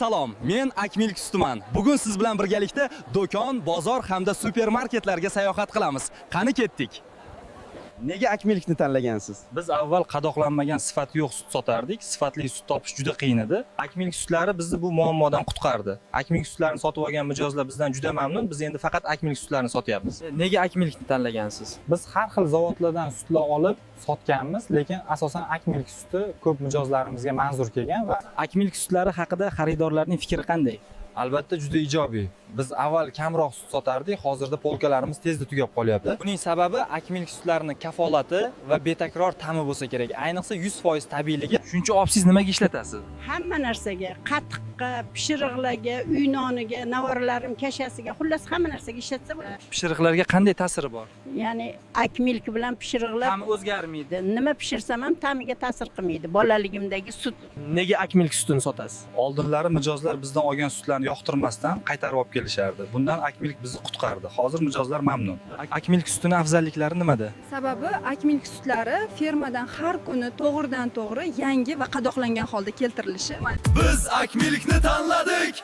Salom. Men Akmilk Sutuman. Bugun siz bilan birgalikda do'kon, bozor hamda supermarketlarga sayohat qilamiz. Qani, ketdik. Nega Akmilkni tanlagansiz? Biz avval qadoqlanmagan, sifati yo'q sut sotardik. Sifatli sut topish juda qiyin edi. Akmilk sutlari bizni bu muammodan qutqardi. Akmilk sutlarini sotib olgan mijozlar bizdan juda mamnun. Biz endi faqat Akmilk sutlarini sotyapmiz. Nega Akmilkni tanlagansiz? Biz har xil zavodlardan sutlar olib sotganmiz, lekin asosan Akmilk suti ko'p mijozlarimizga manzur kelgan va Akmilk sutlari haqida xaridorlarning fikri qanday? Albatta, juda ijobiy. Biz avval kamroq sut sotardik, hozirda polkalarimiz tezda tugab qolyapti. Buning sababi Akmilk sutlarini kafolati va betakror ta'mi bo'lsa kerak. Ayniqsa 100% tabiiyligi. Shuncha olibsiz, nimaga ishlatasiz? Hamma narsaga: qatiqqa, pishiriqlarga, uy noniga, nevaralarim kashasiga, xullas, hamma narsaga ishlatsa bo'ladi. Pishiriqlarga qanday ta'siri bor? Ya'ni Akmilk bilan pishiriqlar Ta'mi o'zgarmaydi. Nima pishirsam ham ta'miga ta'sir qilmaydi, bolaligimdagi sut. Nega Akmilk sutini sotasiz? Oldinlari mijozlar bizdan olgan sutlarni yoqtirmasdan qaytarib olib kelishardi. Bundan Akmilk bizni qutqardi. Hozir mijozlar mamnun. Akmilk sutini afzalliklari nimada? Sababi Akmilk sutlari fermadan har kuni to'g'ridan to'g'ri, yangi va qadoqlangan holda keltirilishi. Biz Akmilkni tanladik.